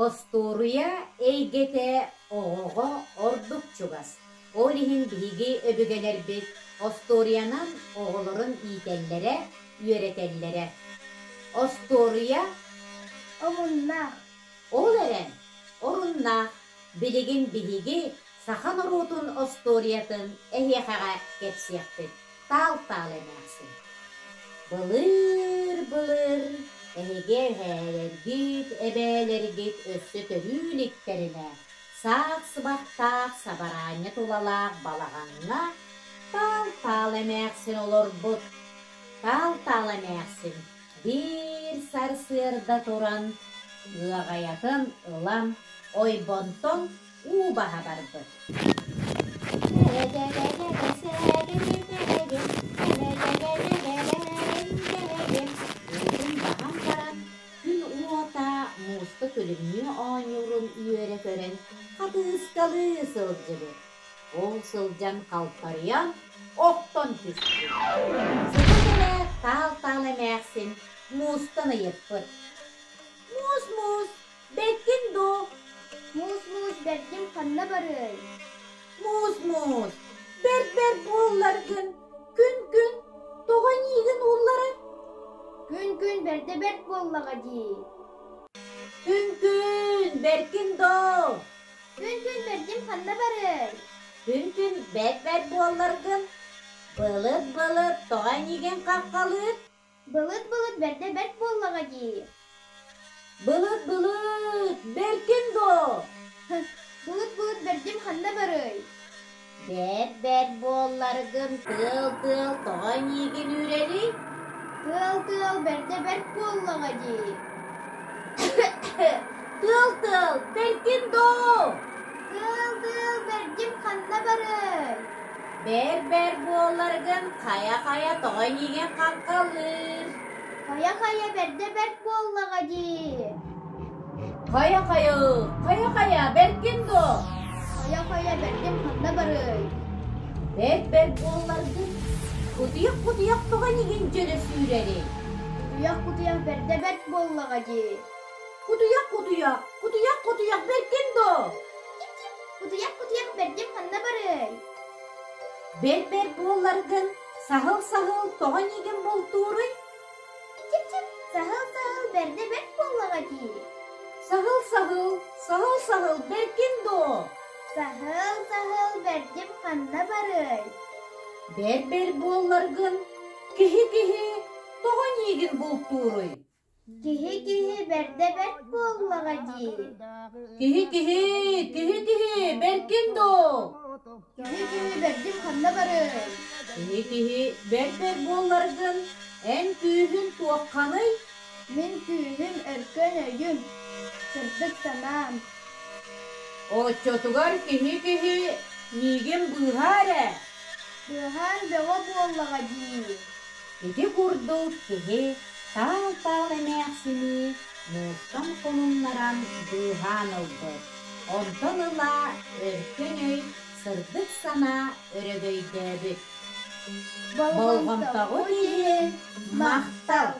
Остуоруйа эйгэтэ оҕоҕо ордук чугас. Ол иһин биһиги өбүгэлэрбит остуоруйанан оҕолорун иитэллэрэ, үөрэтэллэрэ. Остуоруйа Омуннаах Ол эрэн, оруннаах, билигин биһиги саха норуотун остуоруйатын эһиэхэҕэ кэпсиэхпит. Таал-таал эмээхсин. Былыр-былыр эһиги эһээлэргит, эбээлэргит өссө төрүү иликтэринэ саах сыбахтаах сабараанньа тулалаах балаҕаҥҥа Таал-таал эмээхсин олорбут. Таал-таал эмээхсин биир сарсыарда туран ыаҕайатын ылан ойбонтон уу баһа барбыт. Уутун баһан баран, күн уота мууска күлүмнүү оонньуурун үөрэ көрөн, хатыыскалыы сылдьыбыт. Ол сылдьан халтарыйан, охтон түспүт. Сыта кэлээт таал-таал эмээхсин муустан ыйыппыт: «Муус-муус, Бэккин дуу? Муус-муус бэрдим ханна барыай? Муус-муус, бэрт-бэрт буолларгын, күн-күн тоҕо эйиигин уулларар? Күн-күн бэрдэ бэрт буоллаҕа дии. Күн-күн, бэркин доо? Күн-күн бэрдим ханна барыай? Күн-күн бэрт-бэрт буолларгын, былыт-былыт тоҕо эйиигин хаххалыыр? Былыт-былыт бэрдэ бэрт буоллаҕа дии. Былыт-былыт, бэркин дуо? Былыт-былыт бэрдим ханна барыай? Бэрт-бэрт буолларгын тыал-тыал тоҕо эйиигин үүрэрий? Тыал-тыал бэрдэ бэрт буоллаҕа дии. Тыал-тыал, бэркин доо? Тыал-тыал бэрдим ханна барыай? Бэр-бэр буолларгын хайа-хайа тоҕо эйиигин хаххалыыр? Хайа-хайа бэрдэ бэрт буоллаҕа дии. Хайа-хайа, хайа-хайа бэркин дуо? Хайа-хайа бэрдим ханна барыай? Бэрт-бэрт буолларгын кутуйах-кутуйах тоҕо эйигин дьөлө сүүрэрий? Кутуйах-кутуйах бэрдэ бэрт буоллаҕа дии. Кутуйах-кутуйах, кутуйах-кутуйах бэркин дуо? Кутуйах-кутуйах бэрдим ханна барыай? Бэрт-бэрт буолларгын саһыл-саһыл тоҕо эйигин бултууруй? Чип-чип, саһыл-саһыл бэрдэ бэрт буоллаҕа дии. Саһыл-саһыл, саһыл-саһыл бэркин дуо? Саһыл-саһыл бэрдим ханна барыай? Бэрт-бэрт буолларгын киһи-киһи тоҕо эйигин бултууруй? Киһи-киһи бэрдэ бэрт буоллаҕа дии. Киһи-киһи, киһи-киһи бэркин дуу? Киһи-киһи бэрдим ханна барыай? Киһи-киһи бэрт-бэрт буолларгын, эн күүһүн туохханый? Мин күүһүм өркөн өйүм, сырдык санаам. Оччотугар киһи-киһи миигин быыһаа эрэ. Быыһаан бөҕө буоллаҕа дии. Ити курдук киһи таал-таал эмээхсини муустан хомуннаран быыһаан ылбыт. Онтон ыла өркөн өй, сырдык санаа өрөгөйдөөбүт. Болҕомтоҕут иһин махтал!